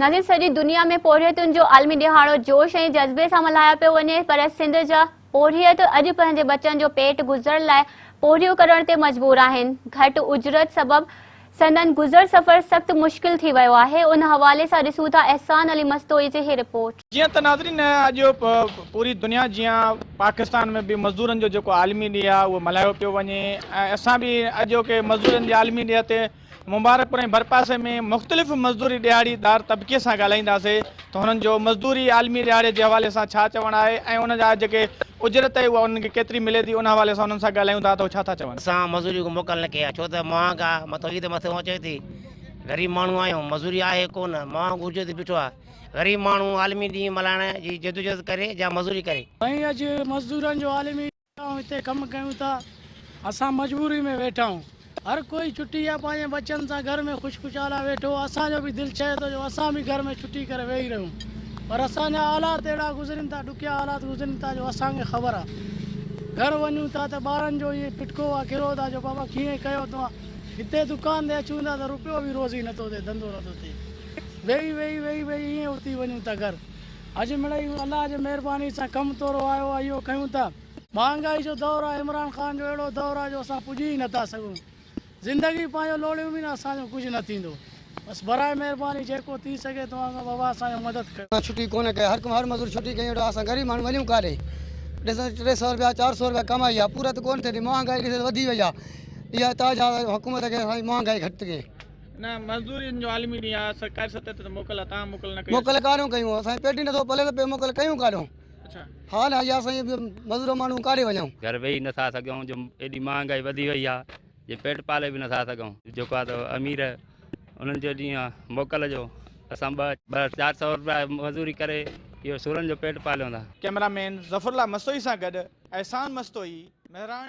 ناظرين سڄي دنيا ۾ پورهيتن جو عالمي ڏهاڙو جوش ۽ جذبي سان ملهايو پيو وڃي پر سنڌ جا پورهيت اڄ پنهنجي ٻچن جو پيٽ گذر لاء پورهيو ڪرڻ تي مجبور آهن گهٽ اجرت سبب سندن گذر سفر سخت مشڪل ٿي ويو آهي ان حوالي سان ڏسون ٿا احسان علي مستوئي جي هي رپورٽ. جيئن ته ناظرين اڄ پوري دنيا جيان پاڪستان ۾ به مزدورن جو جيڪو عالمي ڏينهن آهي اهو ملهايو پيو وڃي ۽ اسان به اڄوڪي مزدورن جي عالمي ڏينهن تي مبارڪپور ۽ ڀرپاسي ۾ مختلف مزدوري ڏهاڙي دار طبقي سان ڳالهائينداسين ته هنن جو مزدوري عالمي ڏهاڙي جي حوالي سان ڇا چوڻ آهي ۽ ان جا جيڪي اجرت آهي اها انهن کي ڪيتري ملي ٿي ان حوالي سان انهن سان ڳالهايون ٿا ته هو ڇا ٿا چون. اسان مزوري کي موڪل نه ڪئي آهي ڇو ته مهانگ آهي مٿو عيد مٿو اچي ٿي غريب ماڻهو آهيون مزوري آهي ڪونه مهانگ اجرت بيٺو آهي غريب ماڻهو عالمي ڏينهن ملهائڻ جي جدوجهد ڪري يا مزوري ڪري. سائين اڄ مزدورن جو عالمي آئون هتي ڪم ڪيون ٿا اسان مجبوري ۾ ويٺا آهيون هر ڪوئي ڇٽي آ پنهنجي ٻچن سان گهر ۾ خوش خوشحال آ ويٺو اسان جو به دل چئي ٿو جو اسان به گهر ۾ ڇٽي ڪري ويهي رهيون پر اسان جا حالات اهڙا گذرين ٿا ڏکيا حالات گذرين ٿا جو اسان کي خبر آ گهر وڃون ٿا ته ٻارن جو اهي پٽڪو آ ڪروڌ آ جو بابا ڪيئن ڪيو توهان هتي دڪان تي اچون ٿا ته روپيو به روزي نٿو ٿئي ڌنڌو نٿو ٿئي ويهي ويهي ويهي ويهي ائين اٿي وڃون ٿا گهر اڄ مڙئي الله جي مهرباني سان ڪم ٿورو آيو آهي اهو ڪيون ٿا. مهانگائي جو دور آهي عمران خان جو اهڙو دور آهي جو اسان پڄي ئي نٿا سگهون زندگي پنهنجو لوڙيون به نه اسان جو ڪجهه نه ٿيندو بس براء مهرباني جيڪو ٿي سگهي توهان کان بابا اسان جو مدد ڪيو. ڇٽي ڪونه ڪئي هر هر مزور ڇٽي ڪئي ويٺو آهي اسان غريب ماڻهو وڃون ڪاڏي ڏسو 300 رپيا 400 رپيا ڪمائي آهي پورت ڪونه ٿئي ٿي مهانگائي ڏسو وڌي وئي آهي اها تاج آهي حڪومت کي اسان جي مهانگائي گهٽ ٿئي. نه مزدورين جو عالمي ڏينهن آهي سرڪاري سطح تي ته موڪل آهي توهان موڪل نه ڪئي موڪل ڪاريون ڪيون اسان پيٽ ئي نٿو پلي ته پي موڪل ڪيون ڪاريون ها نه اها اسان مزور ماڻهو ڪاڏي وڃون. گهر ويهي نٿا سگهون جو ايڏي مهانگائي وڌي وئي آهي جي پيٽ پالي به نٿا سگهون جيڪو آهي ته امير انهن جو ڏينهن آهي موڪل جو اسان ٻه 400 روپيا مزوري ڪري اهو سورن جو پيٽ پاليون ٿا. ڪئميرا مين ظفر الله مستوئي سان گڏ احسان مستوئي، مهراڻ.